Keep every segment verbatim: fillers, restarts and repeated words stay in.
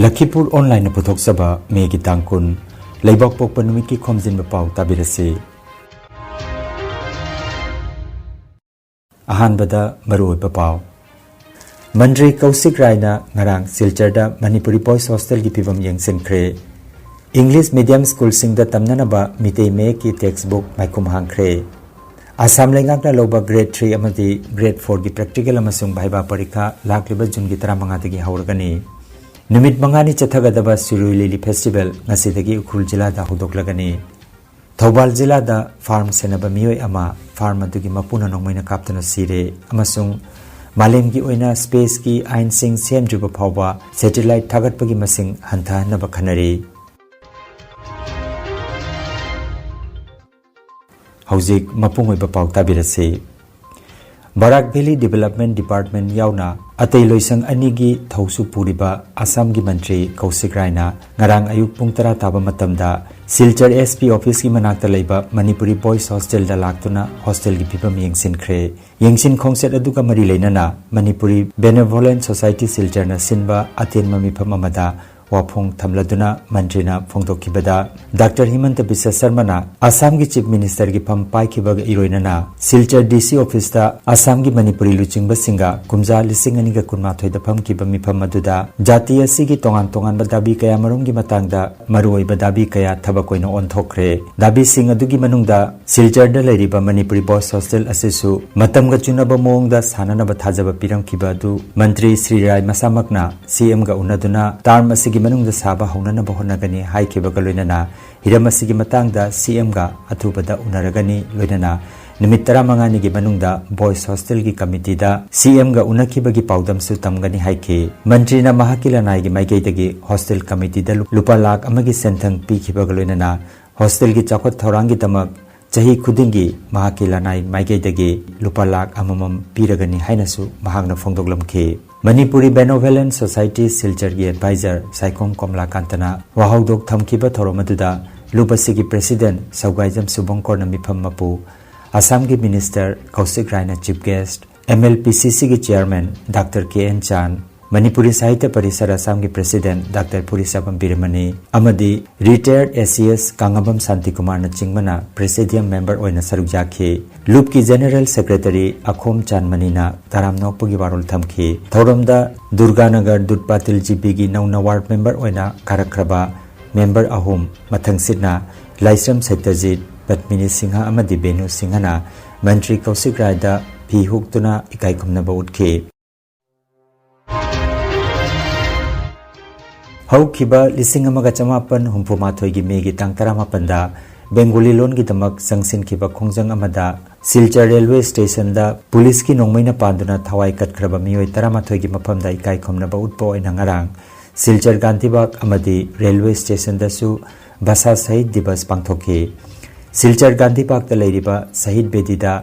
ꯂꯈꯤꯄꯨꯔ ꯑꯣꯟꯂꯥꯏꯟꯅ ꯄꯨꯊꯣꯛꯆꯕ ꯃꯦꯒꯤ ꯇꯥꯡ ꯀꯨꯟ, ꯂꯩꯕꯥꯛ ꯄꯣꯛꯄ ꯅꯨꯃꯤꯠꯀꯤ ꯈꯣꯝꯖꯤꯟꯕ ꯄꯥꯎ ꯇꯥꯕꯤꯔꯁꯤ꯫ ꯑꯍꯥꯟꯕꯗ ꯃꯔꯨꯑꯣꯏꯕ ꯄꯥꯎ꯫ ꯃꯟꯇ꯭ꯔꯤ ꯀꯧꯁꯤꯛ ꯔꯥꯏꯅ ꯉꯔꯥꯡ ꯁꯤꯜꯆꯔꯗ ꯃꯅꯤꯄꯨꯔꯤ ꯕꯣꯏꯁ ꯍꯣꯁꯇꯦꯜꯒꯤ ꯐꯤꯕꯝ ꯌꯦꯡꯁꯤꯟꯈ꯭ꯔꯦ꯫ ꯏꯪꯂꯤꯁ ꯃꯤꯗꯤꯌꯝ ꯁ꯭ꯀꯨꯜꯁꯤꯡꯗ ꯇꯝꯅꯅꯕ ꯃꯤꯇꯩ ꯃꯌꯦꯛꯀꯤ ꯇꯦꯛꯁ ꯕꯨꯛ ꯃꯥꯏꯈꯨꯝ ꯍꯥꯡꯈ꯭ꯔꯦ꯫ ꯑꯁꯥꯝ ꯂꯩꯉꯥꯛꯅ ꯂꯧꯕ ꯒ꯭ꯔꯦꯗ ꯊ꯭ꯔꯤ ꯑꯃꯗꯤ ꯒ꯭ꯔꯦꯗ ꯐꯣꯔꯒꯤ ꯄ꯭ꯔꯦꯛꯇꯤꯀꯦꯜ ꯑꯃꯁꯨꯡ ꯚꯥꯏꯕꯥ ꯄꯔꯤꯈꯥ ꯂꯥꯛꯂꯤꯕ ꯖꯨꯟꯒꯤ ꯇꯔꯥꯃꯉꯥꯗꯒꯤ ꯍꯧꯔꯒꯅꯤ꯫ ꯅꯨꯃꯤꯠ ꯃꯉꯥꯅꯤ ꯆꯠꯊꯒꯗꯕ ꯁꯤꯔꯨꯏ ꯂꯤꯂꯤ ꯐꯦꯁꯇꯤꯚꯦꯜ ꯉꯁꯤꯗꯒꯤ ꯎꯈ꯭ꯔꯨꯜ ꯖꯤꯂꯥꯗ ꯍꯧꯗꯣꯛꯂꯒꯅꯤ꯫ ꯊꯧꯕꯥꯜ ꯖꯤꯂꯥꯗ ꯐꯥꯔꯝ ꯁꯦꯟꯅꯕ ꯃꯤꯑꯣꯏ ꯑꯃ ꯐꯥꯔꯝ ꯑꯗꯨꯒꯤ ꯃꯄꯨꯅ ꯅꯣꯡꯃꯩꯅ ꯀꯥꯞꯇꯨꯅ ꯁꯤꯔꯦ ꯑꯃꯁꯨꯡ ꯃꯥꯂꯦꯝꯒꯤ ꯑꯣꯏꯅ ꯁ꯭ꯄꯦꯁꯀꯤ ꯑꯥꯏꯟꯁꯤꯡ ꯁꯦꯝꯗ꯭ꯔꯤꯕ ꯐꯥꯎꯕ ꯁꯦꯇꯦꯂꯥꯏꯠ ꯊꯥꯒꯠꯄꯒꯤ ꯃꯁꯤꯡ ꯍꯟꯊꯍꯟꯅꯕ ꯈꯟꯅꯔꯤ꯫ ꯍꯧꯖꯤꯛ ꯃꯄꯨꯡ ꯑꯣꯏꯕ ꯄꯥꯎ ꯇꯥꯕꯤꯔꯁꯤ꯫ ꯕꯔꯥꯛ ꯚꯦꯂꯤ ꯗꯤꯚꯦꯂꯞꯃꯦꯟ ꯗꯤꯄꯥꯔꯠꯃꯦꯟ ꯌꯥꯎꯅ ꯑꯇꯩ ꯂꯣꯏꯁꯪ ꯑꯅꯤꯒꯤ ꯊꯧꯁꯨ ꯄꯨꯔꯤꯕ ꯑꯁꯥꯝꯒꯤ ꯃꯟꯇ꯭ꯔꯤ ꯀꯧꯁꯤꯛ ꯔꯥꯏꯅ ꯉꯔꯥꯡ ꯑꯌꯨꯛ ꯄꯨꯡ ꯇꯔꯥ ꯇꯥꯕ ꯃꯇꯝꯗ ꯁꯤꯜꯆꯔ ꯑꯦꯁ ꯄꯤ ꯑꯣꯐꯤꯁꯀꯤ ꯃꯅꯥꯛꯇ ꯂꯩꯕ ꯃꯅꯤꯄꯨꯔꯤ ꯕꯣꯏꯁ ꯍꯣꯁꯇꯦꯜꯗ ꯂꯥꯛꯇꯨꯅ ꯍꯣꯁꯇꯦꯜꯒꯤ ꯐꯤꯕꯝ ꯌꯦꯡꯁꯤꯟꯈ꯭ꯔꯦ꯫ ꯌꯦꯡꯁꯤꯟ ꯈꯣꯡꯆꯠ ꯑꯗꯨꯒ ꯃꯔꯤ ꯂꯩꯅꯅ ꯃꯅꯤꯄꯨꯔꯤ ꯕꯦꯅꯦꯚꯣꯂꯦꯟ ꯁꯣꯁꯥꯏꯇꯤ ꯁꯤꯜꯆꯔꯅ ꯁꯤꯟꯕ ꯑꯇꯦꯟꯕ ꯃꯤꯐꯝ ꯑꯃꯗ ꯋꯥꯐꯣꯡ ꯊꯝꯂꯗꯨꯅ ꯃꯟꯇ꯭ꯔꯤꯅ ꯐꯣꯡꯗꯣꯛꯈꯤꯕꯗ, ꯗꯥꯛꯇꯔ ꯍꯤꯃꯟꯇ ꯕꯤꯁ꯭ꯋ ꯁꯔꯃꯅ ꯑꯁꯥꯝꯒꯤ ꯆꯤꯐ ꯃꯤꯅꯤꯁꯇꯔꯒꯤ ꯐꯝ ꯄꯥꯏꯈꯤꯕꯒ ꯏꯔꯣꯏꯅꯅ ꯁꯤꯜꯆꯔ ꯗꯤ ꯁꯤ ꯑꯣꯐꯤꯁꯇ ꯑꯁꯥꯝꯒꯤ ꯃꯅꯤꯄꯨꯔꯤ ꯂꯨꯆꯤꯡꯕꯁꯤꯡꯒ ꯀꯨꯝꯖꯥ ꯂꯤꯁꯤꯡ ꯑꯅꯤꯒ ꯀꯨꯟꯃꯥꯊꯣꯏꯗ ꯐꯝꯈꯤꯕ ꯃꯤꯐꯝ ꯑꯗꯨꯗ ꯖꯥꯇꯤ ꯑꯁꯤꯒꯤ ꯇꯣꯉꯥꯟ ꯇꯣꯉꯥꯟꯕ ꯗꯥꯕꯤ ꯀꯌꯥꯃꯔꯨꯝꯒꯤ ꯃꯇꯥꯡꯗ ꯃꯔꯨꯑꯣꯏꯕ ꯗꯥꯕꯤ ꯀꯌꯥ ꯊꯕꯛ ꯑꯣꯏꯅ ꯑꯣꯟꯊꯣꯛꯈ꯭ꯔꯦ꯫ ꯗꯥꯕꯤꯁꯤꯡ ꯑꯗꯨꯒꯤ ꯃꯅꯨꯡꯗ ꯁꯤꯜꯆꯔꯗ ꯂꯩꯔꯤꯕ ꯃꯅꯤꯄꯨꯔꯤ ꯕꯣꯏꯁ ꯍꯣꯁꯇꯦꯜ ꯑꯁꯤꯁꯨ ꯃꯇꯝꯒ ꯆꯨꯅꯕ ꯃꯑꯣꯡꯗ ꯁꯥꯅꯅꯕ ꯊꯥꯖꯕ ꯄꯤꯔꯝꯈꯤꯕ ꯑꯗꯨ ꯃꯟꯇ꯭ꯔꯤ ꯁ꯭ꯔꯤ ꯔꯥꯏ ꯃꯁꯥꯃꯛꯅ ꯁꯤ ꯑꯦꯝꯒ ꯎꯅꯗꯨꯅ ꯇꯥꯔꯝ ꯑꯁꯤꯒꯤ ꯃꯅꯨꯡꯗ ꯁꯥꯕ ꯍꯧꯅꯅꯕ ꯍꯣꯠꯅꯒꯅꯤ ꯍꯥꯏꯈꯤꯕꯒ ꯂꯣꯏꯅꯅ ꯍꯤꯔꯝ ꯑꯁꯤꯒꯤ ꯃꯇꯥꯡꯗ ꯁꯤ ꯑꯦꯝꯒ ꯑꯊꯨꯕꯗ ꯎꯅꯔꯒꯅꯤ, ꯂꯣꯏꯅꯅ ꯅꯨꯃꯤꯠ ꯇꯔꯥꯃꯉꯥꯅꯤꯒꯤ ꯃꯅꯨꯡꯗ ꯕꯣꯏꯁ ꯍꯣꯁꯇꯦꯜꯒꯤ ꯀꯃꯤꯇꯤꯗ ꯁꯤ ꯑꯦꯝꯒ ꯎꯅꯈꯤꯕꯒꯤ ꯄꯥꯎꯗꯝꯁꯨ ꯇꯝꯒꯅꯤ ꯍꯥꯏꯈꯤ꯫ ꯃꯟꯇ꯭ꯔꯤꯅ ꯃꯍꯥꯛꯀꯤ ꯂꯅꯥꯏꯒꯤ ꯃꯥꯏꯀꯩꯗꯒꯤ ꯍꯣꯁꯇꯦꯜ ꯀꯃꯤꯇꯤꯗ ꯂꯨꯄꯥ ꯂꯥꯈ ꯑꯃꯒꯤ ꯁꯦꯟꯊꯪ ꯄꯤꯈꯤꯕꯒ ꯂꯣꯏꯅꯅ ꯍꯣꯁꯇꯦꯜꯒꯤ ꯆꯥꯎꯈꯠ ꯊꯧꯔꯥꯡꯒꯤꯗꯃꯛ ꯆꯍꯤ ꯈꯨꯗꯤꯡꯒꯤ ꯃꯍꯥꯛꯀꯤ ꯂꯅꯥꯏ ꯃꯥꯏꯀꯩꯗꯒꯤ ꯂꯨꯄꯥ ꯂꯥꯈ ꯑꯃꯃꯝ ꯄꯤꯔꯒꯅꯤ ꯍꯥꯏꯅꯁꯨ ꯃꯍꯥꯛꯅ ꯐꯣꯡꯗꯣꯛꯂꯝꯈꯤ꯫ ꯃꯅꯤꯄꯨꯔꯤ ꯕꯦꯅꯣꯚꯦꯂꯦꯟ ꯁꯣꯁꯥꯏꯇꯤ ꯁꯤꯜꯆꯔꯒꯤ ꯑꯦꯗꯚꯥꯏꯖꯔ ꯁꯥꯏꯈꯣꯝ ꯀꯣꯝꯂꯥꯀꯥꯟꯇꯅ ꯋꯥꯍꯧꯗꯣꯛ ꯊꯝꯈꯤꯕ ꯊꯧꯔꯝ ꯑꯗꯨꯗ ꯂꯨꯞ ꯑꯁꯤꯒꯤ ꯄ꯭ꯔꯦꯁꯤꯗꯦꯟꯠ ꯁꯧꯒꯥꯏꯖꯝ ꯁꯨꯕꯪꯀꯣꯔꯅ ꯃꯤꯐꯝ ꯃꯄꯨ, ꯑꯁꯥꯝꯒꯤ ꯃꯤꯅꯤꯁꯇꯔ ꯀꯧꯁꯤꯛ ꯔꯥꯏꯅ chief guest, M L P C ꯁꯤꯒꯤ ꯆꯤꯌꯥꯔꯃꯦꯟ ꯗꯥꯛꯇꯔ ꯀꯦ ꯑꯦꯟ ꯆꯥꯟ, ꯃꯅꯤꯄꯨꯔꯤ ꯁꯥꯍꯤꯇ꯭ꯌ ꯄꯔꯤꯁꯠ ꯑꯁꯥꯝꯒꯤ president Doctor ꯐꯨꯔꯤꯁꯥꯕꯝ ꯕꯤꯔꯃꯅꯤ ꯑꯃꯗꯤ retired ACS ꯀꯥꯉꯕꯝ ꯁꯥꯟꯇꯤꯀꯨꯃꯥꯔꯅꯆꯤꯡꯕꯅ presidium member ꯑꯣꯏꯅ ꯁꯔꯨꯛ ꯌꯥꯈꯤ꯫ ꯂꯨꯞꯀꯤ general secretary ꯑꯈꯣꯝ ꯆꯥꯟꯃꯅꯤꯅ ꯇꯔꯥꯝꯅ ꯑꯣꯛꯄꯒꯤ ꯋꯥꯔꯣꯜ ꯊꯝꯈꯤ꯫ ꯊꯧꯔꯝꯗ ꯗꯨꯔꯒꯥꯅꯒꯔ ꯗꯨꯠ ꯄꯥꯇꯤꯜ GBꯒꯤ ꯅꯧꯅ ward member ꯑꯣꯏꯅ ꯀꯥꯔꯛꯈ꯭ꯔꯕ member ꯑꯍꯨꯝ, ꯃꯊꯪꯁꯤꯠꯅ ꯂꯥꯏꯁ꯭ꯔꯝ ꯁꯇ꯭ꯌꯖꯤꯠ, ꯄꯗꯃꯤꯅꯤ ꯁꯤꯡꯍ ꯑꯃꯗꯤ ꯕꯦꯅꯨ ꯁꯤꯡꯍꯅ ꯃꯟꯇ꯭ꯔꯤ ꯀꯧꯁꯤꯛ ꯔꯥꯏꯗ ꯐꯤ ꯍꯨꯛꯇꯨꯅ ꯏꯀꯥꯏ ꯈꯨꯝꯅꯕ ꯎꯠꯈꯤ꯫ ꯍꯧꯈꯤꯕ ꯂꯤꯁꯤꯡ ꯑꯃꯒ ꯆꯃꯥꯄꯟ ꯍꯨꯝꯐꯨ ꯃꯥꯊꯣꯏꯒꯤ ꯃꯦꯒꯤ ꯇꯥꯡ ꯇꯔꯥꯃꯥꯄꯟꯗ ꯕꯦꯡꯒꯣꯂꯤ ꯂꯣꯟꯒꯤꯗꯃꯛ ꯆꯪꯁꯤꯟꯈꯤꯕ ꯈꯣꯡꯖꯪ ꯑꯃꯗ ꯁꯤꯜꯆꯔ railway stationꯗ ꯄꯨꯂꯤꯁꯀꯤ ꯅꯣꯡꯃꯩꯅ ꯄꯥꯟꯗꯨꯅ ꯊꯋꯥꯏ ꯀꯠꯈ꯭ꯔꯕ ꯃꯤꯑꯣꯏ ꯇꯔꯥꯃꯥꯊꯣꯏꯒꯤ ꯃꯐꯝꯗ ꯏꯀꯥꯏ ꯈꯨꯝꯅꯕ ꯎꯠꯄ ꯑꯣꯏꯅ ꯉꯔꯥꯡ ꯁꯤꯜꯆꯔ ꯒꯥꯟꯙꯤꯕꯥꯒ ꯑꯃꯗꯤ railway stationꯗꯁꯨ ꯚꯥꯁꯥ ꯁꯍꯤꯗ ꯗꯤꯕꯁ ꯄꯥꯡꯊꯣꯛꯈꯤ꯫ ꯁꯤꯜꯆꯔ ꯒꯥꯟꯙꯤꯕꯥꯒꯇ ꯂꯩꯔꯤꯕ ꯁꯍꯤꯗ ꯕꯦꯗꯤꯗ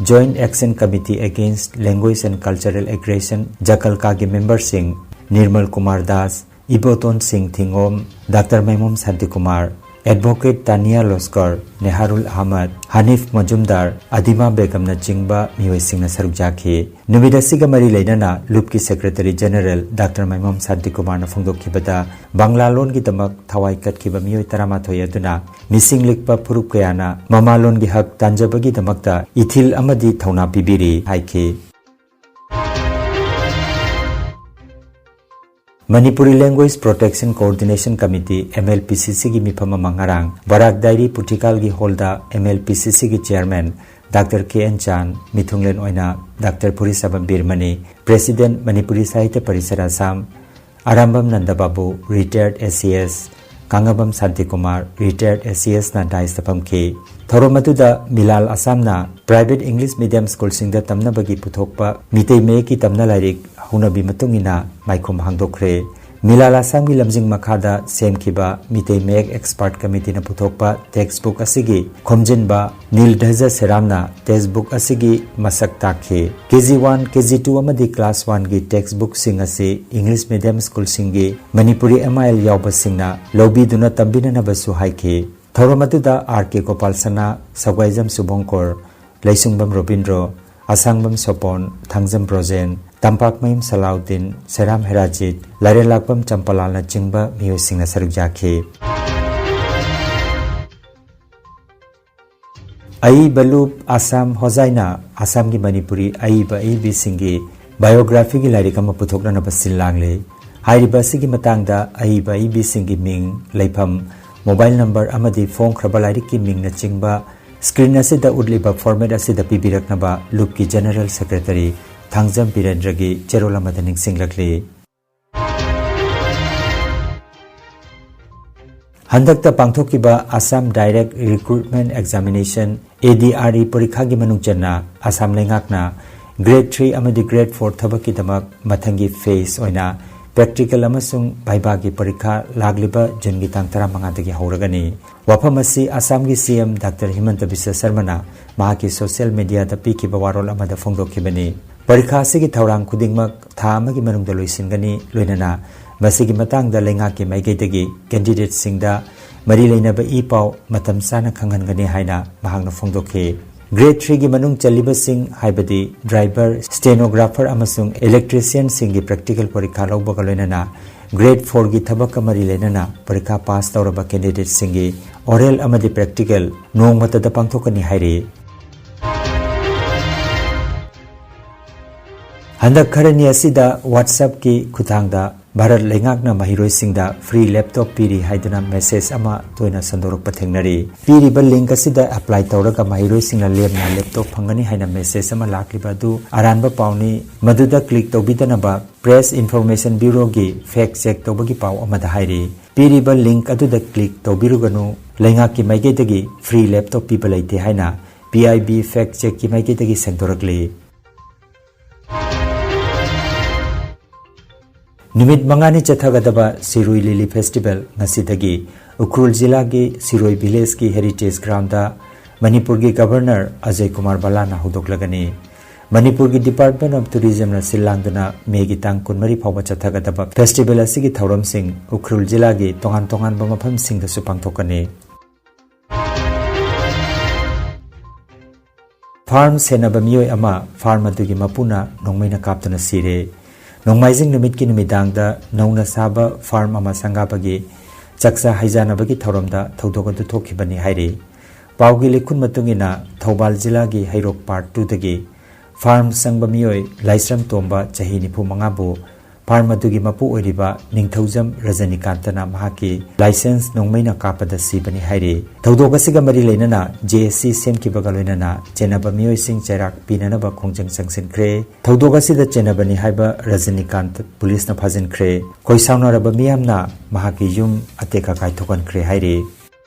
Joint Action Committee Against Language and Cultural Aggression, JACALCAꯒꯤ memberꯁꯤꯡ Nirmal Kumar Das, Iboton ꯁꯤꯡ ꯊꯤꯡꯒꯣꯝ, ꯗꯥꯛꯇꯔ ꯃꯥꯏꯃꯣꯝ ꯁꯥꯟꯇꯤꯀꯨꯃꯥꯔ, advocate ꯇꯥꯅꯤꯌꯥ ꯂꯣꯁꯀꯔ, ꯅꯦꯍꯥꯔꯨꯜ ꯑꯍꯃꯗ, ꯍꯅꯤꯐ ꯃꯖꯨꯝꯗꯥꯔ, ꯑꯗꯤꯃꯥ ꯕꯦꯒꯝꯅꯆꯤꯡꯕ ꯃꯤꯑꯣꯏꯁꯤꯡꯅ ꯁꯔꯨꯛ ꯌꯥꯈꯤ꯫ ꯅꯨꯃꯤꯠ ꯑꯁꯤꯒ ꯃꯔꯤ ꯂꯩꯅꯅ ꯂꯨꯞꯀꯤ secretary general ꯗꯥꯛꯇꯔ ꯃꯥꯏꯃꯣꯝ ꯁꯥꯟꯇꯤꯀꯨꯃꯥꯔꯅ ꯐꯣꯡꯗꯣꯛꯈꯤꯕꯗ, ꯕꯪꯂꯥ ꯂꯣꯟꯒꯤꯗꯃꯛ ꯊꯋꯥꯏ ꯀꯠꯈꯤꯕ ꯃꯤꯑꯣꯏ ꯇꯔꯥꯃꯥꯊꯣꯏ ꯑꯗꯨꯅ ꯃꯤꯁꯤꯡ ꯂꯤꯛꯄ ꯐꯨꯔꯨꯞ ꯀꯌꯥꯅ ꯃꯃꯥꯂꯣꯟꯒꯤ ꯍꯛ ꯇꯥꯟꯖꯕꯒꯤꯗꯃꯛꯇ ꯏꯊꯤꯜ ꯑꯃꯗꯤ ꯊꯧꯅꯥ ꯄꯤꯕꯤꯔꯤ ꯍꯥꯏꯈꯤ꯫ Manipuri Language Protection Coordination Committee, MLPCCꯒꯤ ꯃꯤꯐꯝ ꯑꯃ ꯉꯔꯥꯡ ꯕꯔꯥꯛ ꯗꯥꯏꯔꯤ ꯄꯨꯊꯤꯀꯥꯜꯒꯤ hallꯗ MLPCCꯒꯤ chairman doctor K N Chan, ꯃꯤꯊꯨꯡꯂꯦꯟ ꯑꯣꯏꯅ ꯗꯥꯛꯇꯔ ꯐꯨꯔꯤꯁꯥꯕꯝ ꯕꯤꯔꯃꯅꯤ, president ꯃꯅꯤꯄꯨꯔꯤ ꯁꯥꯍꯤꯇ꯭ꯌ ꯄꯔꯤꯁꯠ ꯑꯁꯥꯝ, ꯑꯔꯥꯝꯕꯝ ꯅꯟꯗꯕꯥꯕꯨ, retired ACS, ꯀꯥꯉꯕꯝ ꯁꯥꯟꯇꯤꯀꯨꯃꯥꯔ, retired ACSꯅ daisꯇ ꯐꯝꯈꯤ꯫ ꯊꯧꯔꯝ ꯑꯗꯨꯗ ꯃꯤꯂꯥꯜ ꯑꯁꯥꯝꯅ private English medium schoolꯁꯤꯡꯗ ꯇꯝꯅꯕꯒꯤ ꯄꯨꯊꯣꯛꯄ ꯃꯤꯇꯩ ꯃꯌꯦꯛꯀꯤ ꯇꯝꯅ ꯂꯥꯏꯔꯤꯛ ꯍꯧꯅꯕꯤ ꯃꯇꯨꯡ ꯏꯟꯅ ꯃꯥꯏꯈꯨꯝ ꯍꯥꯡꯗꯣꯛꯈ꯭ꯔꯦ꯫ ꯃꯤꯂꯥꯜ ꯑꯁꯥꯝꯒꯤ ꯂꯝꯖꯤꯡ ꯃꯈꯥꯗ ꯁꯦꯝꯈꯤꯕ ꯃꯤꯇꯩ ꯃꯌꯦꯛ expert committeeꯅ ꯄꯨꯊꯣꯛꯄ textbook ꯑꯁꯤꯒꯤ ꯈꯣꯝꯖꯤꯟꯕ ꯅꯤꯜ ꯙꯖ ꯁꯦꯔꯥꯝꯅ textbook ꯑꯁꯤꯒꯤ ꯃꯁꯛ ꯇꯥꯛꯈꯤ꯫ KG one, KG two ꯑꯃꯗꯤ class oneꯒꯤ textbookꯁꯤꯡ ꯑꯁꯤ English medium schoolꯁꯤꯡꯒꯤ ꯃꯅꯤꯄꯨꯔꯤ MIL ꯌꯥꯎꯕꯁꯤꯡꯅ ꯂꯧꯕꯤꯗꯨꯅ ꯇꯝꯕꯤꯅꯅꯕꯁꯨ ꯍꯥꯏꯈꯤ꯫ ꯊꯧꯔꯝ ꯑꯗꯨꯗ R K ꯒꯣꯄꯥꯜ ꯁꯅꯥ, ꯁꯒ꯭ꯋꯥꯏꯖꯝ ꯁꯨꯕꯣꯡꯀꯣꯔ, ꯂꯩꯁꯨꯡꯕꯝ ꯔꯣꯕꯤꯟꯗ꯭ꯔꯣ, ꯑꯁꯥꯡꯕꯝ ꯁꯣꯄꯣꯟ, ꯊꯥꯡꯖꯝ ꯕ꯭ꯔꯣꯖꯦꯟ, ꯇꯝꯄꯥꯛꯃꯌꯨꯝ ꯁꯂꯥꯎꯗꯤꯟ, ꯁꯦꯔꯥꯝ ꯍꯦꯔꯥꯖꯤꯠ, ꯂꯥꯏꯔꯦꯟꯂꯥꯛꯄꯝ ꯆꯝꯄꯂꯥꯜꯅꯆꯤꯡꯕ ꯃꯤꯑꯣꯏꯁꯤꯡꯅ ꯁꯔꯨꯛ ꯌꯥꯈꯤ꯫ ꯑꯏꯕ ꯂꯨꯞ ꯑꯁꯥꯝ ꯍꯣꯖꯥꯏꯅ ꯑꯁꯥꯝꯒꯤ ꯃꯅꯤꯄꯨꯔꯤ ꯑꯏꯕ ꯑꯏꯕꯤꯁꯤꯡꯒꯤ biographyꯒꯤ ꯂꯥꯏꯔꯤꯛ ꯑꯃ ꯄꯨꯊꯣꯛꯅꯅꯕ ꯁꯤꯜ ꯂꯥꯡꯂꯦ꯫ ꯍꯥꯏꯔꯤꯕ ꯑꯁꯤꯒꯤ ꯃꯇꯥꯡꯗ ꯑꯏꯕ ꯑꯏꯕꯤꯁꯤꯡꯒꯤ ꯃꯤꯡ, ꯂꯩꯐꯝ, mobile number ꯑꯃꯗꯤ ꯐꯣꯡꯈ꯭ꯔꯕ ꯂꯥꯏꯔꯤꯛꯀꯤ ꯃꯤꯡꯅꯆꯤꯡꯕ screen ꯑꯁꯤꯗ ꯎꯠꯂꯤꯕ format ꯑꯁꯤꯗ ꯄꯤꯕꯤꯔꯛꯅꯕ ꯂꯨꯞꯀꯤ General Secretary ꯊꯥꯡꯖꯝ ꯕꯤꯔꯦꯟꯗ꯭ꯔꯒꯤ ꯆꯦꯔꯣꯜ ꯑꯃꯗ ꯅꯤꯡꯁꯤꯡꯂꯛꯂꯤ꯫ ꯍꯟꯗꯛꯇ ꯄꯥꯡꯊꯣꯛꯈꯤꯕ Assam Direct Recruitment Examination, ADRE ꯄꯔꯤꯈꯥꯒꯤ ꯃꯅꯨꯡ ꯆꯟꯅ ꯑꯁꯥꯝ ꯂꯩꯉꯥꯛꯅ grade three ꯑꯃꯗꯤ grade four ꯊꯕꯛꯀꯤꯗꯃꯛ ꯃꯊꯪꯒꯤ phase ꯑꯣꯏꯅ practical ꯑꯃꯁꯨꯡ vivaꯒꯤ ꯄꯔꯤꯈꯥ ꯂꯥꯛꯂꯤꯕ ꯖꯨꯟꯒꯤ ꯇꯥꯡ ꯇꯔꯥꯃꯉꯥꯗꯒꯤ ꯍꯧꯔꯒꯅꯤ꯫ ꯋꯥꯐꯝ ꯑꯁꯤ ꯑꯁꯥꯝꯒꯤ CM Doctor ꯍꯤꯃꯟꯇ ꯕꯤꯁ꯭ꯋ ꯁꯔꯃꯅ ꯃꯍꯥꯛꯀꯤ social mediaꯗ ꯄꯤꯈꯤꯕ ꯋꯥꯔꯣꯜ ꯑꯃꯗ ꯐꯣꯡꯗꯣꯛꯈꯤꯕꯅꯤ꯫ ꯄꯔꯤꯈꯥ ꯑꯁꯤꯒꯤ ꯊꯧꯔꯥꯡ ꯈꯨꯗꯤꯡꯃꯛ ꯊꯥ ꯑꯃꯒꯤ ꯃꯅꯨꯡꯗ ꯂꯣꯏꯁꯤꯟꯒꯅꯤ, ꯂꯣꯏꯅꯅ ꯃꯁꯤꯒꯤ ꯃꯇꯥꯡꯗ ꯂꯩꯉꯥꯛꯀꯤ ꯃꯥꯏꯀꯩꯗꯒꯤ candidateꯁꯤꯡꯗ ꯃꯔꯤ ꯂꯩꯅꯕ ꯏ ꯄꯥꯎ ꯃꯇꯝ ꯆꯥꯅ ꯈꯪꯍꯟꯒꯅꯤ ꯍꯥꯏꯅ ꯃꯍꯥꯛꯅ ꯐꯣꯡꯗꯣꯛꯈꯤ꯫ Grade threeꯒꯤ ꯃꯅꯨꯡ ꯆꯜꯂꯤꯕꯁꯤꯡ, ꯍꯥꯏꯕꯗꯤ driver, stenographer ꯑꯃꯁꯨꯡ electricianꯁꯤꯡꯒꯤ practical ꯄꯔꯤꯈꯥ ꯂꯧꯕꯒ ꯂꯣꯏꯅꯅ grade fourꯒꯤ ꯊꯕꯛꯀ ꯃꯔꯤ ꯂꯩꯅꯅ ꯄꯔꯤꯈꯥ pass ꯇꯧꯔꯕ candidateꯁꯤꯡꯒꯤ oral ꯑꯃꯗꯤ practical ꯅꯣꯡꯃꯇꯗ ꯄꯥꯡꯊꯣꯛꯀꯅꯤ ꯍꯥꯏꯔꯤ꯫ ꯍꯟꯗꯛ ꯈꯔꯅꯤ ꯑꯁꯤꯗ WhatsAppꯀꯤ ꯈꯨꯠꯊꯥꯡꯗ ꯚꯥꯔꯠ ꯂꯩꯉꯥꯛꯅ ꯃꯍꯩꯔꯣꯏꯁꯤꯡꯗ free laptop ꯄꯤꯔꯤ ꯍꯥꯏꯗꯨꯅ message ꯑꯃ ꯇꯣꯏꯅ ꯁꯟꯗꯣꯔꯛꯄ ꯊꯦꯡꯅꯔꯤ꯫ ꯄꯤꯔꯤꯕ link ꯑꯁꯤꯗ apply ꯇꯧꯔꯒ ꯃꯍꯩꯔꯣꯏꯁꯤꯡꯅ ꯂꯦꯝꯅ laptop ꯐꯪꯒꯅꯤ ꯍꯥꯏꯅ message ꯑꯃ ꯂꯥꯛꯂꯤꯕ ꯑꯗꯨ ꯑꯔꯥꯟꯕ ꯄꯥꯎꯅꯤ꯫ ꯃꯗꯨꯗ click ꯇꯧꯕꯤꯗꯅꯕ Press Information Bureauꯒꯤ fact check ꯇꯧꯕꯒꯤ ꯄꯥꯎ ꯑꯃꯗ ꯍꯥꯏꯔꯤ꯫ ꯄꯤꯔꯤꯕ link ꯑꯗꯨꯗ click ꯇꯧꯕꯤꯔꯨꯒꯅꯨ꯫ ꯂꯩꯉꯥꯛꯀꯤ ꯃꯥꯏꯀꯩꯗꯒꯤ free laptop ꯄꯤꯕ ꯂꯩꯇꯦ ꯍꯥꯏꯅ PIB fact checkꯀꯤ ꯃꯥꯏꯀꯩꯗꯒꯤ ꯁꯦꯡꯗꯣꯔꯛꯂꯤ꯫ ꯅꯨꯃꯤꯠ ꯃꯉꯥꯅꯤ ꯆꯠꯊꯒꯗꯕ ꯁꯤꯔꯨꯏ ꯂꯤꯂꯤ festival ꯉꯁꯤꯗꯒꯤ ꯎꯈ꯭ꯔꯨꯜ ꯖꯤꯂꯥꯒꯤ ꯁꯤꯔꯣꯏ villageꯀꯤ heritage groundꯗ ꯃꯅꯤꯄꯨꯔꯒꯤ Governor ꯑꯖꯌ ꯀꯨꯃꯥꯔ ꯚꯜꯂꯥꯅ ꯍꯧꯗꯣꯛꯂꯒꯅꯤ꯫ ꯃꯅꯤꯄꯨꯔꯒꯤ Department of Tourismꯅ ꯁꯤꯜ ꯂꯥꯡꯗꯨꯅ ꯃꯦꯒꯤ ꯇꯥꯡ ꯀꯨꯟꯃꯔꯤ ꯐꯥꯎꯕ ꯆꯠꯊꯒꯗꯕ festival ꯑꯁꯤꯒꯤ ꯊꯧꯔꯝꯁꯤꯡ ꯎꯈ꯭ꯔꯨꯜ ꯖꯤꯂꯥꯒꯤ ꯇꯣꯉꯥꯟ ꯇꯣꯉꯥꯟꯕ ꯃꯐꯝꯁꯤꯡꯗꯁꯨ ꯄꯥꯡꯊꯣꯛꯀꯅꯤ꯫ ꯐꯥꯔꯝ ꯁꯦꯟꯅꯕ ꯃꯤꯑꯣꯏ ꯑꯃ ꯐꯥꯔꯝ ꯑꯗꯨꯒꯤ ꯃꯄꯨꯅ ꯅꯣꯡꯃꯩꯅ ꯀꯥꯞꯇꯨꯅ ꯁꯤꯔꯦ꯫ ꯅꯣꯡꯃꯥꯏꯖꯤꯡ ꯅꯨꯃꯤꯠꯀꯤ ꯅꯨꯃꯤꯗꯥꯡꯗ ꯅꯧꯅ ꯁꯥꯕ ꯐꯥꯔꯝ ꯑꯃ ꯁꯪꯒꯥꯕꯒꯤ ꯆꯥꯛꯆꯥ ꯍꯩꯖꯥꯅꯕꯒꯤ ꯊꯧꯔꯝꯗ ꯊꯧꯗꯣꯛ ꯑꯗꯨ ꯊꯣꯛꯈꯤꯕꯅꯤ ꯍꯥꯏꯔꯤ꯫ ꯄꯥꯎꯒꯤ ꯂꯤꯈꯨꯟ ꯃꯇꯨꯡ ꯏꯟꯅ, ꯊꯧꯕꯥꯜ ꯖꯤꯂꯥꯒꯤ ꯍꯩꯔꯣꯛ ꯄꯥꯔꯠ ꯇꯨꯗꯒꯤ ꯐꯥꯔꯝ ꯁꯪꯕ ꯃꯤꯑꯣꯏ ꯂꯥꯏꯁ꯭ꯔꯝ ꯇꯣꯝꯕ, ꯆꯍꯤ ꯅꯤꯐꯨ ꯃꯉꯥꯕꯨ ꯐꯥꯔꯝ ꯑꯗꯨꯒꯤ ꯃꯄꯨ ꯑꯣꯏꯔꯤꯕ ꯅꯤꯡꯊꯧꯖꯝ ꯔꯖꯅꯤꯀꯥꯟꯇꯅ ꯃꯍꯥꯛꯀꯤ ꯂꯥꯏꯁꯦꯟꯁ ꯅꯣꯡꯃꯩꯅ ꯀꯥꯞꯄꯗ ꯁꯤꯕꯅꯤ ꯍꯥꯏꯔꯤ꯫ ꯊꯧꯗꯣꯛ ꯑꯁꯤꯒ ꯃꯔꯤ ꯂꯩꯅꯅ ꯖꯦ ꯑꯦꯁ ꯁꯤ ꯁꯦꯝꯈꯤꯕꯒ ꯂꯣꯏꯅꯅ ꯆꯦꯟꯅꯕ ꯃꯤꯑꯣꯏꯁꯤꯡ ꯆꯩꯔꯥꯛ ꯄꯤꯅꯅꯕ ꯈꯣꯡꯖꯪ ꯆꯪꯁꯤꯟꯈ꯭ꯔꯦ꯫ ꯊꯧꯗꯣꯛ ꯑꯁꯤꯗ ꯆꯦꯟꯅꯕꯅꯤ ꯍꯥꯏꯕ ꯔꯖꯅꯤꯀꯥꯟꯇ ꯄꯨꯂꯤꯁꯅ ꯐꯥꯖꯤꯟꯈ꯭ꯔꯦ꯫ ꯈꯣꯏ ꯁꯥꯎꯅꯔꯕ ꯃꯤꯌꯥꯝꯅ ꯃꯍꯥꯛꯀꯤ ꯌꯨꯝ ꯑꯇꯦꯛ ꯑꯀꯥꯏ ꯊꯣꯛꯍꯟꯈ꯭ꯔꯦ ꯍꯥꯏꯔꯤ꯫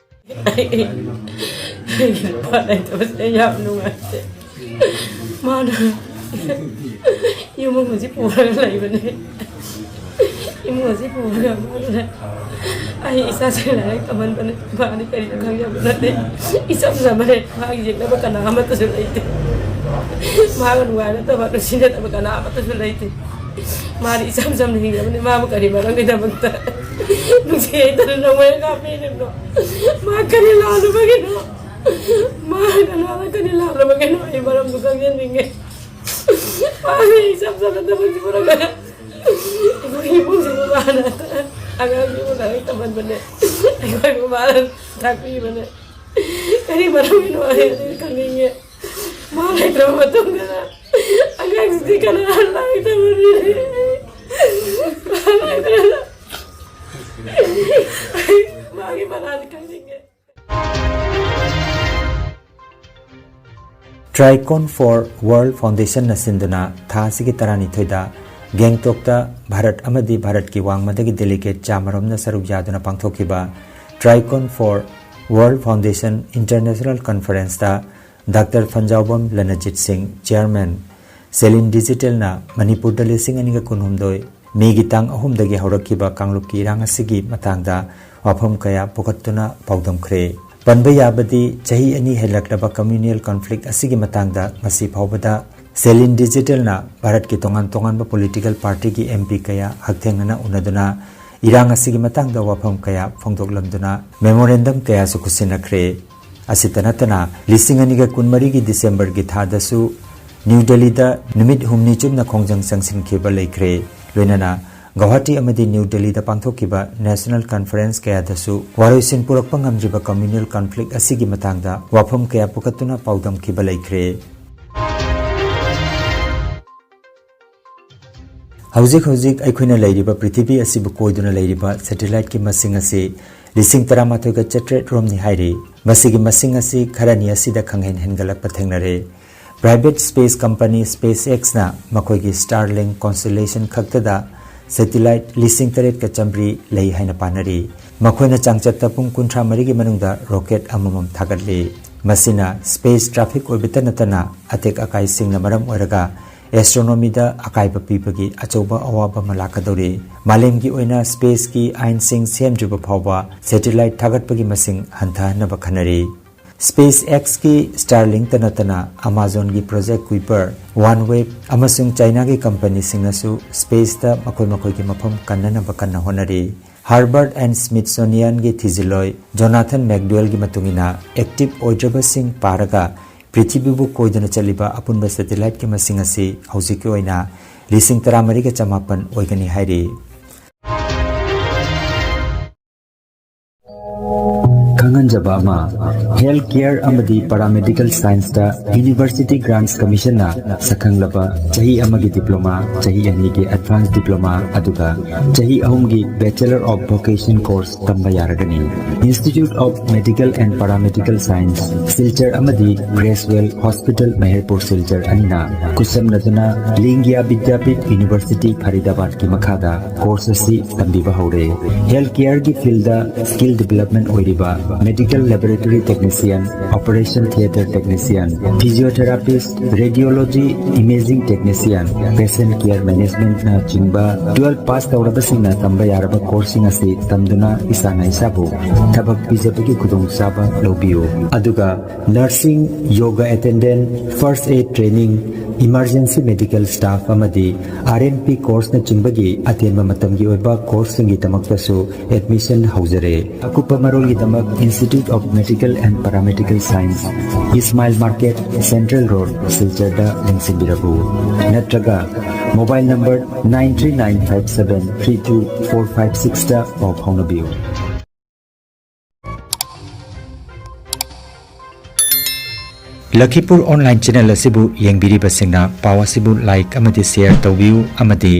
ꯑꯩ ꯅꯨꯄꯥ ꯂꯩꯇꯕꯁꯦ ꯌꯥꯝ ꯅꯨꯡꯉꯥꯏꯇꯦ꯫ ꯃꯥꯅ ꯏꯃꯨꯡ ꯑꯁꯤ ꯄꯨꯔꯒ ꯂꯩꯕꯅꯦ꯫ ꯏꯃꯨꯡ ꯑꯁꯤ ꯄꯨꯔꯒ ꯃꯥꯅ ꯑꯩ ꯏꯆꯥꯁꯤꯡ ꯂꯥꯏꯔꯤꯛ ꯇꯝꯍꯟꯕꯅꯦ꯫ ꯃꯥꯗꯤ ꯀꯔꯤꯅꯣ ꯈꯪꯖꯕ ꯅꯠꯇꯦ꯫ ꯏꯆꯝ ꯆꯝꯕꯅꯦ꯫ ꯃꯥꯒꯤ ꯌꯦꯛꯅꯕ ꯀꯅꯥ ꯑꯃꯠꯇꯁꯨ ꯂꯩꯇꯦ꯫ ꯃꯥꯒ ꯅꯨꯡꯉꯥꯏꯅꯗꯕ, ꯅꯨꯡꯁꯤꯅꯗꯕ ꯀꯅꯥ ꯑꯃꯠꯇꯁꯨ ꯂꯩꯇꯦ꯫ ꯃꯥꯗꯤ ꯏꯆꯝ ꯆꯝꯅ ꯍꯤꯡꯉꯕꯅꯤ꯫ ꯃꯥꯕꯨ ꯀꯔꯤ ꯃꯔꯝꯒꯤꯗꯃꯛꯇ ꯅꯨꯡꯁꯤ ꯍꯩꯇꯅ ꯅꯣꯡꯃꯩꯅ ꯀꯥꯞꯄꯤꯔꯤꯕꯅꯣ? ꯃꯥ ꯀꯔꯤ ꯂꯥꯜꯂꯨꯕꯒꯤꯅꯣ? ꯃꯥ ꯀꯅꯥꯅ ꯀꯔꯤ ꯂꯥꯜꯂꯨꯕꯒꯤꯅꯣ? ꯑꯩ ꯃꯔꯝꯗꯨ ꯈꯪꯖꯅꯤꯡꯉꯦ꯫ ꯃꯥꯅ ꯏꯆꯝ ꯆꯝꯅ ꯊꯕꯛ ꯁꯨꯔꯒ ꯑꯩꯈꯣꯏꯒꯤ ꯏꯃꯨꯡꯁꯤꯕꯨ ꯃꯥꯅ ꯑꯉꯥꯡꯁꯤꯕꯨ ꯂꯥꯏꯔꯤꯛ ꯇꯝꯍꯟꯕꯅꯦ꯫ ꯑꯩꯈꯣꯏꯕꯨ ꯃꯥꯅ ꯇꯥꯛꯄꯤꯕꯅꯦ꯫ ꯀꯔꯤ ꯃꯔꯝꯒꯤꯅꯣ ꯑꯩ ꯑꯗꯨ ꯈꯪꯅꯤꯡꯉꯦ꯫ ꯃꯥ ꯂꯩꯇ꯭ꯔꯕ ꯃꯇꯨꯡꯗ ꯑꯉꯥꯡꯁꯤꯗꯤ ꯀꯅꯥꯅ ꯂꯥꯏꯔꯤꯛ ꯇꯝꯍꯟꯕꯤꯔꯤ? ꯃꯥ ꯂꯩꯇ꯭ꯔꯕ ꯃꯥꯒꯤ ꯃꯔꯥꯜ ꯈꯪꯅꯤꯡꯉꯦ꯫ Tricon for World Foundationꯅ ꯁꯤꯟꯗꯨꯅ ꯊꯥ ꯑꯁꯤꯒꯤ ꯇꯔꯥꯅꯤꯊꯣꯏꯗ ꯒꯦꯡꯇꯣꯛꯇ ꯚꯥꯔꯠ ꯑꯃꯗꯤ ꯚꯥꯔꯠꯀꯤ ꯋꯥꯡꯃꯗꯒꯤ ꯗꯦꯂꯤꯒꯦꯠ ꯆꯥꯃꯔꯣꯝꯅ ꯁꯔꯨꯛ ꯌꯥꯗꯨꯅ ꯄꯥꯡꯊꯣꯛꯈꯤꯕ Tricon for World Foundation International Conferenceꯇ ꯗꯥꯛꯇꯔ ꯐꯟꯖꯥꯎꯕꯝ ꯂꯅꯖꯤꯠ ꯁꯤꯡ, ꯆꯤꯌꯔꯃꯦꯟ, ꯁꯦꯂꯤꯟ ꯗꯤꯖꯤꯇꯦꯜꯅ ꯃꯅꯤꯄꯨꯔꯗ ꯂꯤꯁꯤꯡ ꯑꯅꯤꯒ ꯀꯨꯟꯍꯨꯝꯗꯣꯏ ꯃꯦꯒꯤ ꯇꯥꯡ ꯑꯍꯨꯝꯗꯒꯤ ꯍꯧꯔꯛꯈꯤꯕ ꯀꯥꯡꯂꯨꯞꯀꯤ ꯏꯔꯥꯡ ꯑꯁꯤꯒꯤ ꯃꯇꯥꯡꯗ ꯋꯥꯐꯝ ꯀꯌꯥ ꯄꯨꯈꯠꯇꯨꯅ ꯄꯥꯎꯗꯝꯈ꯭ꯔꯦ꯫ ꯄꯟꯕ ꯌꯥꯕꯗꯤ, ꯆꯍꯤ ꯑꯅꯤ ꯍꯦꯜꯂꯛꯂꯕ communal conflict ꯑꯁꯤꯒꯤ ꯃꯇꯥꯡꯗ ꯉꯁꯤ ꯐꯥꯎꯕꯗ ꯁꯦꯂꯤꯟ ꯗꯤꯖꯤꯇꯦꯜꯅ ꯚꯥꯔꯠꯀꯤ ꯇꯣꯉꯥꯟ ꯇꯣꯉꯥꯟꯕ political partyꯒꯤ M P ꯀꯌꯥ ꯍꯛꯊꯦꯡꯅꯅ ꯎꯅꯗꯨꯅ ꯏꯔꯥꯡ ꯑꯁꯤꯒꯤ ꯃꯇꯥꯡꯗ ꯋꯥꯐꯝ ꯀꯌꯥ ꯐꯣꯡꯗꯣꯛꯂꯝꯗꯨꯅ memorandum ꯀꯌꯥꯁꯨ ꯈꯨꯠꯁꯤꯟꯅꯈ꯭ꯔꯦ꯫ ꯑꯁꯤꯇ ꯅꯠꯇꯅ, ꯂꯤꯁꯤꯡ ꯑꯅꯤꯒ ꯀꯨꯟꯃꯔꯤꯒꯤ ꯗꯤꯁꯦꯝꯕꯔꯒꯤ ꯊꯥꯗꯁꯨ ꯅ꯭ꯌꯨ ꯗꯦꯜꯂꯤꯗ ꯅꯨꯃꯤꯠ ꯍꯨꯝꯅꯤ ꯆꯨꯞꯅ ꯈꯣꯡꯖꯪ ꯆꯪꯁꯤꯟꯈꯤꯕ ꯂꯩꯈ꯭ꯔꯦ꯫ ꯂꯣꯏꯅꯅ ꯒꯧꯍꯥꯇꯤ ꯑꯃꯗꯤ ꯅ꯭ꯌꯨ ꯗꯦꯜꯂꯤꯗ ꯄꯥꯡꯊꯣꯛꯈꯤꯕ ꯅꯦꯁꯅꯦꯜ ꯀꯟꯐꯔꯦꯟꯁ ꯀꯌꯥꯗꯁꯨ ꯋꯥꯔꯣꯏꯁꯤꯟ ꯄꯨꯔꯛꯄ ꯉꯝꯗ꯭ꯔꯤꯕ ꯀꯝꯃ꯭ꯌꯨꯅꯦꯜ ꯀꯟꯐ꯭ꯂꯤꯛ ꯑꯁꯤꯒꯤ ꯃꯇꯥꯡꯗ ꯋꯥꯐꯝ ꯀꯌꯥ ꯄꯨꯈꯠꯇꯨꯅ ꯄꯥꯎꯗꯝꯈꯤꯕ ꯂꯩꯈ꯭ꯔꯦ꯫ ꯍꯧꯖꯤꯛ ꯍꯧꯖꯤꯛ ꯑꯩꯈꯣꯏꯅ ꯂꯩꯔꯤꯕ ꯄ꯭ꯔꯤꯊꯤꯕꯤ ꯑꯁꯤꯕꯨ ꯀꯣꯏꯗꯨꯅ ꯂꯩꯔꯤꯕ ꯁꯦꯇꯦꯂꯥꯏꯠꯀꯤ ꯃꯁꯤꯡ ꯑꯁꯤ ꯂꯤꯁꯤꯡ ꯇꯔꯥꯃꯥꯊꯣꯏꯒ ꯆꯥꯇ꯭ꯔꯦꯠ ꯔꯣꯝꯅꯤ ꯍꯥꯏꯔꯤ꯫ ꯃꯁꯤꯒꯤ ꯃꯁꯤꯡ ꯑꯁꯤ ꯈꯔꯅꯤ ꯑꯁꯤꯗ ꯈꯪꯍꯦꯟ ꯍꯦꯟꯒꯠꯂꯛꯄ ꯊꯦꯡꯅꯔꯦ꯫ Private space company space action ꯃꯈꯣꯏꯒꯤ ꯁ꯭ꯇꯥꯔꯂꯤꯡ ꯀꯣꯟꯁꯇꯦꯂꯦꯁꯟ ꯈꯛꯇꯗ ꯁꯦꯇꯦꯂꯥꯏꯠ ꯂꯤꯁꯤꯡ ꯇꯔꯦꯠꯀ ꯆꯥꯃꯔꯤ ꯂꯩ ꯍꯥꯏꯅ ꯄꯥꯅꯔꯤ꯫ ꯃꯈꯣꯏꯅ ꯆꯥꯡꯆꯠꯇ ꯄꯨꯡ ꯀꯨꯟꯊ꯭ꯔꯥ ꯃꯔꯤꯒꯤ ꯃꯅꯨꯡꯗ ꯔꯣꯀꯦꯠ ꯑꯃꯃꯝ ꯊꯥꯒꯠꯂꯤ꯫ ꯃꯁꯤꯅ ꯁ꯭ꯄꯦꯁ ꯇ꯭ꯔꯥꯐꯤꯛ ꯑꯣꯏꯕꯇ ꯅꯠꯇꯅ ꯑꯇꯦꯛ ꯑꯀꯥꯏꯁꯤꯡꯅ ꯃꯔꯝ ꯑꯣꯏꯔꯒ ꯑꯦꯁꯇ꯭ꯔꯣꯅꯣꯃꯤꯗ ꯑꯀꯥꯏꯕ ꯄꯤꯕꯒꯤ ꯑꯆꯧꯕ ꯑꯋꯥꯕ ꯑꯃ ꯂꯥꯛꯀꯗꯧꯔꯤ꯫ ꯃꯥꯂꯦꯝꯒꯤ ꯑꯣꯏꯅ ꯁ꯭ꯄꯦꯁꯀꯤ ꯑꯥꯏꯟꯁꯤꯡ ꯁꯦꯝꯗ꯭ꯔꯤꯕ ꯐꯥꯎꯕ ꯁꯦꯇꯦꯂꯥꯏꯠ ꯊꯥꯒꯠꯄꯒꯤ ꯃꯁꯤꯡ ꯍꯟꯊꯍꯟꯅꯕ ꯈꯟꯅꯔꯤ꯫ ꯁ꯭ꯄꯦꯁ ꯑꯦꯛꯁꯀꯤ ꯁ꯭ꯇꯥꯔꯂꯤꯡꯇ ꯅꯠꯇꯅ ꯑꯃꯥꯖꯣꯟꯒꯤ ꯄ꯭ꯔꯣꯖꯦꯛ ꯀꯨꯏꯄꯔ, ꯋꯥꯟ ꯋꯦꯕ ꯑꯃꯁꯨꯡ ꯆꯥꯏꯅꯥꯒꯤ ꯀꯝꯄꯅꯤꯁꯤꯡꯅꯁꯨ ꯁ꯭ꯄꯦꯁꯇ ꯃꯈꯣꯏ ꯃꯈꯣꯏꯒꯤ ꯃꯐꯝ ꯀꯟꯅꯅꯕ ꯀꯟꯅ ꯍꯣꯠꯅꯔꯤ꯫ ꯍꯥꯔꯕꯔꯠ ꯑꯦꯟ ꯁ꯭ꯃꯤꯠꯁꯣꯅꯤꯌꯟꯒꯤ ꯊꯤꯖꯤꯜꯂꯣꯏ ꯖꯣꯅꯥꯊꯟ ꯃꯦꯛꯗ꯭ꯋꯦꯜꯒꯤ ꯃꯇꯨꯡ ꯏꯟꯅ, ꯑꯦꯛꯇꯤꯚ ꯑꯣꯏꯗ꯭ꯔꯕꯁꯤꯡ ꯄꯥꯔꯒ ꯄ꯭ꯔꯤꯊꯤꯕꯤꯕꯨ ꯀꯣꯏꯗꯨꯅ ꯆꯠꯂꯤꯕ ꯑꯄꯨꯟꯕ ꯁꯦꯇꯦꯂꯥꯏꯠꯀꯤ ꯃꯁꯤꯡ ꯑꯁꯤ ꯍꯧꯖꯤꯛꯀꯤ ꯑꯣꯏꯅ ꯂꯤꯁꯤꯡ ꯇꯔꯥꯃꯔꯤꯒ ꯆꯃꯥꯄꯟ ꯑꯣꯏꯒꯅꯤ ꯍꯥꯏꯔꯤ꯫ ꯈꯪꯍꯟꯖꯕ ꯑꯃ, ꯍꯦꯜꯊ ꯀꯦꯌꯔ ꯑꯃꯗꯤ ꯄꯦꯔꯥꯃꯦꯗꯤꯀꯦꯜ ꯁꯥꯏꯟꯁꯇ ꯌꯨꯅꯤꯚꯔꯁꯤꯇꯤ ꯒ꯭ꯔꯥꯟꯠꯁ ꯀꯃꯤꯁꯟꯅ ꯁꯛꯈꯪꯂꯕ ꯆꯍꯤ ꯑꯃꯒꯤ ꯗꯤꯄ꯭ꯂꯣꯃꯥ, ꯆꯍꯤ ꯑꯅꯤꯒꯤ ꯑꯦꯗꯚꯥꯟꯁ ꯗꯤꯄ꯭ꯂꯣꯃꯥ, ꯑꯗꯨꯒ ꯆꯍꯤ ꯑꯍꯨꯝꯒꯤ Bachelor of Vocation course ꯇꯝꯕ ꯌꯥꯔꯒꯅꯤ꯫ Institute of Medical and Paramedical Science, Silchar ꯑꯃꯗꯤ ꯒ꯭ꯔꯦꯁꯋꯦꯜ ꯍꯣꯁꯄꯤꯇꯥꯜ ꯃꯍꯦꯔꯄꯨꯔ ꯁꯤꯜꯆꯔ ꯑꯅꯤꯅ ꯈꯨꯠꯁꯝꯅꯗꯨꯅ ꯂꯤꯡꯒ꯭ꯌꯥ ꯕꯤꯗ꯭ꯌꯥꯄꯤꯊ ꯌꯨꯅꯤꯚꯔꯁꯤꯇꯤ ꯐꯔꯤꯗꯥꯕꯥꯗꯀꯤ ꯃꯈꯥꯗ ꯀꯣꯔꯁ ꯑꯁꯤ ꯇꯝꯕꯤꯕ ꯍꯧꯔꯦ꯫ ꯍꯦꯜꯊ ꯀꯦꯌꯔꯒꯤ ꯐꯤꯜꯗ ꯁ꯭ꯀꯤꯜ ꯗꯤꯚꯦꯂꯞꯃꯦꯟ ꯑꯣꯏꯔꯤꯕ medical laboratory technician, operation theatre technician, physiotherapist, radiology, imaging technician, patient care ꯃꯦꯅꯦꯖꯃꯦꯟꯠꯅꯆꯤꯡꯕ ꯇꯨꯋꯦꯜꯐ ꯄꯥꯁ ꯇꯧꯔꯕꯁꯤꯡꯅ ꯇꯝꯕ ꯌꯥꯔꯕ ꯀꯣꯔꯁꯁꯤꯡ ꯑꯁꯤ ꯇꯝꯗꯨꯅ ꯏꯁꯥꯅ ꯏꯁꯥꯕꯨ ꯊꯕꯛ ꯄꯤꯖꯕꯒꯤ ꯈꯨꯗꯣꯡꯆꯥꯕ ꯂꯧꯕꯤꯌꯨ꯫ ꯑꯗꯨꯒ ꯅꯔꯁꯤꯡ, ꯌꯣꯒꯥ ꯑꯦꯇꯦꯟꯗꯦꯟꯠ, ꯐꯥꯔꯁꯠ ꯑꯦꯗ ꯇ꯭ꯔꯦꯅꯤꯡ, ꯏꯃꯔꯖꯦꯟꯁꯤ ꯃꯦꯗꯤꯀꯦꯜ ꯁ꯭ꯇꯥꯐ ꯑꯃꯗꯤ ꯑꯥꯔ ꯑꯦꯟ ꯄꯤ ꯀꯣꯔꯁꯅꯆꯤꯡꯕꯒꯤ ꯑꯇꯦꯟꯕ ꯃꯇꯝꯒꯤ ꯑꯣꯏꯕ ꯀꯣꯔꯁꯁꯤꯡꯒꯤꯗꯃꯛꯇꯁꯨ ꯑꯦꯗꯃꯤꯁꯟ ꯍꯧꯖꯔꯦ꯫ ꯑꯀꯨꯞꯄ ꯃꯔꯣꯜꯒꯤꯗꯃꯛ Institute of Medical and Paramedical Science, Ismail Market, Central Road, ꯁꯤꯜꯆꯔꯗ ꯌꯦꯡꯁꯤꯟꯕꯤꯔꯛꯎ꯫ ꯅꯠꯇ꯭ꯔꯒ mobile number nine three nine five seven three two four five sixꯇ ꯄꯥꯎ ꯐꯥꯎꯅꯕꯤꯌꯨ꯫ ꯂꯈꯤꯄꯨꯔ online channel ꯑꯁꯤꯕꯨ ꯌꯦꯡꯕꯤꯔꯤꯕꯁꯤꯡꯅ ꯄꯥꯎ ꯑꯁꯤꯕꯨ like ꯑꯃꯗꯤ share ꯇꯧꯕꯤꯌꯨ ꯑꯃꯗꯤ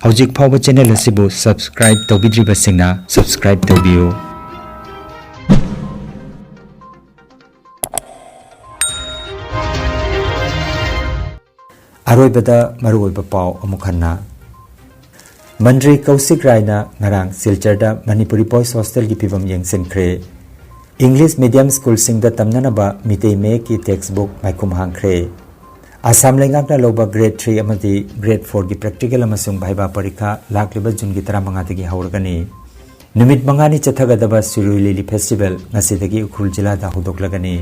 ꯍꯧꯖꯤꯛ ꯐꯥꯎꯕ channel ꯑꯁꯤꯕꯨ subscribe ꯇꯧꯕꯤꯗ꯭ꯔꯤꯕꯁꯤꯡꯅ subscribe ꯇꯧꯕꯤꯌꯨ꯫ ꯑꯔꯣꯏꯕꯗ ꯃꯔꯨꯑꯣꯏꯕ ꯄꯥꯎ ꯑꯃꯨꯛ ꯍꯟꯅ꯫ ꯃꯟꯇ꯭ꯔꯤ ꯀꯧꯁꯤꯛ ꯔꯥꯏꯅ ꯉꯔꯥꯡ ꯁꯤꯜꯆꯔꯗ ꯃꯅꯤꯄꯨꯔꯤ boys hostelꯒꯤ ꯐꯤꯕꯝ ꯌꯦꯡꯁꯤꯟꯈ꯭ꯔꯦ꯫ English medium schoolꯁꯤꯡꯗ ꯇꯝꯅꯅꯕ Meitei ꯃꯌꯦꯛꯀꯤ text book ꯃꯥꯏꯈꯨꯝ ꯍꯥꯡꯈ꯭ꯔꯦ꯫ Assam ꯂꯩꯉꯥꯛꯅ ꯂꯧꯕ grade three ꯑꯃꯗꯤ grade fourꯒꯤ practical ꯑꯃꯁꯨꯡ viva ꯄꯔꯤꯈꯥ ꯂꯥꯛꯂꯤꯕ ꯖꯨꯟꯒꯤ ꯇꯔꯥꯃꯉꯥꯗꯒꯤ ꯍꯧꯔꯒꯅꯤ꯫ ꯅꯨꯃꯤꯠ ꯃꯉꯥꯅꯤ ꯆꯠꯊꯒꯗꯕ ꯁꯤꯔꯨꯏ ꯂꯤꯂꯤ festival ꯉꯁꯤꯗꯒꯤ ꯎꯈ꯭ꯔꯨꯜ ꯖꯤꯂꯥꯗ ꯍꯧꯗꯣꯛꯂꯒꯅꯤ꯫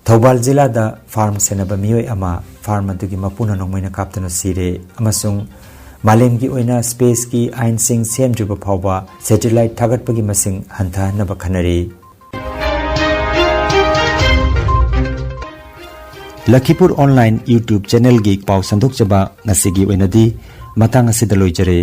ꯊꯧꯕꯥꯜ ꯖꯤꯂꯥꯗ farm ꯁꯦꯟꯅꯕ ꯃꯤꯑꯣꯏ ꯑꯃ farm ꯑꯗꯨꯒꯤ ꯃꯄꯨꯅ ꯅꯣꯡꯃꯩꯅ ꯀꯥꯞꯇꯨꯅ ꯁꯤꯔꯦ ꯑꯃꯁꯨꯡ ꯃꯥꯂꯦꯝꯒꯤ ꯑꯣꯏꯅ spaceꯀꯤ ꯑꯥꯏꯟꯁꯤꯡ ꯁꯦꯝꯗ꯭ꯔꯤꯕ ꯐꯥꯎꯕ satellite ꯊꯥꯒꯠꯄꯒꯤ ꯃꯁꯤꯡ ꯍꯟꯊꯍꯟꯅꯕ ꯈꯟꯅꯔꯤ꯫ ꯂꯈꯤꯄꯨꯔ online YouTube channelꯒꯤ ꯄꯥꯎ ꯁꯟꯗꯣꯛꯆꯕ ꯉꯁꯤꯒꯤ ꯑꯣꯏꯅꯗꯤ ꯃꯇꯥꯡ ꯑꯁꯤꯗ ꯂꯣꯏꯖꯔꯦ꯫